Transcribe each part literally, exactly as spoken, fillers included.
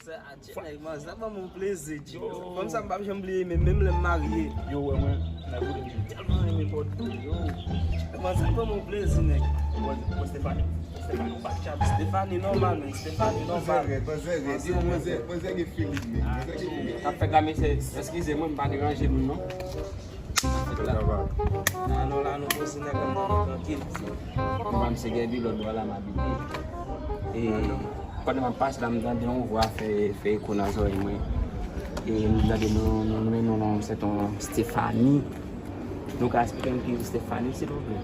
Sa, adje, nèg, manzè ban m yon plezi, G. Yo. Kòm sa, m p ap janm bliye, men menm lè m marye. Yo, wè, mwen, nèg, ou tèlman renmen bòt, yo. Manzè ban m yon plezi, nèg. Mwen, mwen, Stephanie, Stephanie, ou pa chat. Stephanie, nòmal, men Stephanie, nòmal. Manzè rèd, manzè rèd. Yo, manzè, manzè gen feeling, men. Manzè gen feeling. Sa fè gade, mesye, eskize mwen, m pa deranje moun, non. Sa fèt la. Sa va. Alò la, nou poze nèg an nan nou trankil. Mwen, se Gaby, lòt bò la, m abite. E, pandan m ap pase la, m tande yon vwa fè, fè eko nan zòrèy mwen. E, m tande nou, nou, nou, nou, non, se ton Stephanie. Nou ka eksplike m ki Stephanie, silvouplè?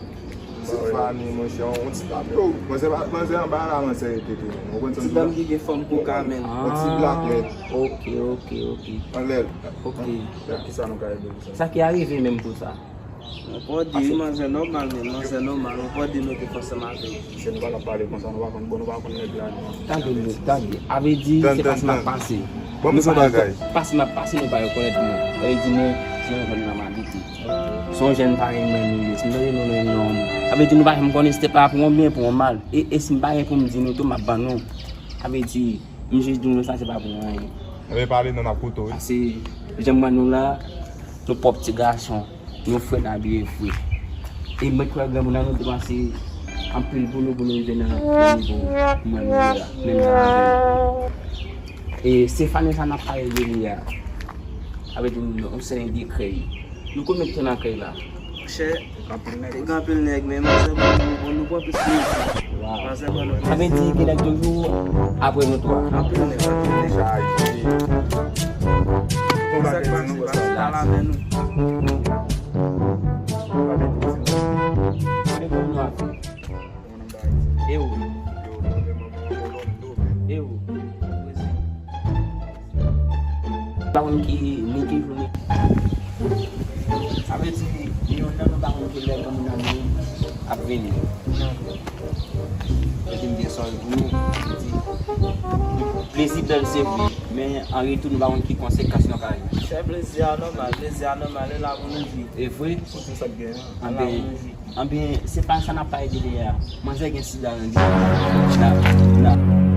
Stephanie, monchè, yon ti dam, yo. Manzè pa, manzè anba la, manzè rete tou, men. Ou konn sa m di la? Ti dam ki gen fòm koka, men. Yon ti black, men. Ok, ok, ok. Anlè l. Ok. Kisa nou ka ede pou sa? Sa ki arive menm pou sa? Ou pa di, manzè nòmal, men manzè nòmal. Ou pa di nou te fè ansanm avè l. Se nou pa t ap pale konsa, nou pa konn, bon, nou pa konn nèg la, non. Tande, tande. A vle di, se pase m ap pase. Bon, nou pa, pase m ap pase, nou pa rekonèt mwen. A vle di, nou, se yon jèn nan m abite. Se yon jèn parèy mwen nou ye. Si nou tande nou, nou, non. A vle di, nou pa janm konnen si te pa pou yon byen, pou yon mal. E, e si m pa gen pou m di nou tou, m ap ban nou. A vle di, m jis di nou sa, se pa pou anyen. Anben, pale non, n ap koute w, wi. Pase, jan m wè nou la, nou pwòp ti gason, nou frèt abiye fre. E mwen kwè granmoun nan nou te pase anpil pou nou, pou nou rive nan, nan nivo mwen menm la, menm jan avè l. E Stephanie sa n ap pale de li a, avèk yon, yon seri de krèy. Nou konbyen tan nan krèy la? Monchè, te gen anpil nèg, men manzè, bon, nou pran plis plezi. Manzè ban nou plezi. Sa vle di gen nèg toujou apre nou twa. Anpil nèg, anpil nèg. Sa k pase, pase pa la men nou. E ou? E ou? Pa konn ki, ni ki jou, ni. Sa vle di, ni youn nan nou pa konn ki lè granmoun nan nou ap vini. Yo di m gen sòl pou nou, yo di, plezi bèl se vre, men an retou nou pa konn ki konsekans nou ka gen. Fè plezi a nòmal, plezi a nòmal, e la pou nou viv. E vre? Pou tout sa k gen an, la pou nou viv. Anben, se pa sa n ap pale de li a. Manzè gen sida nan, nan, nan.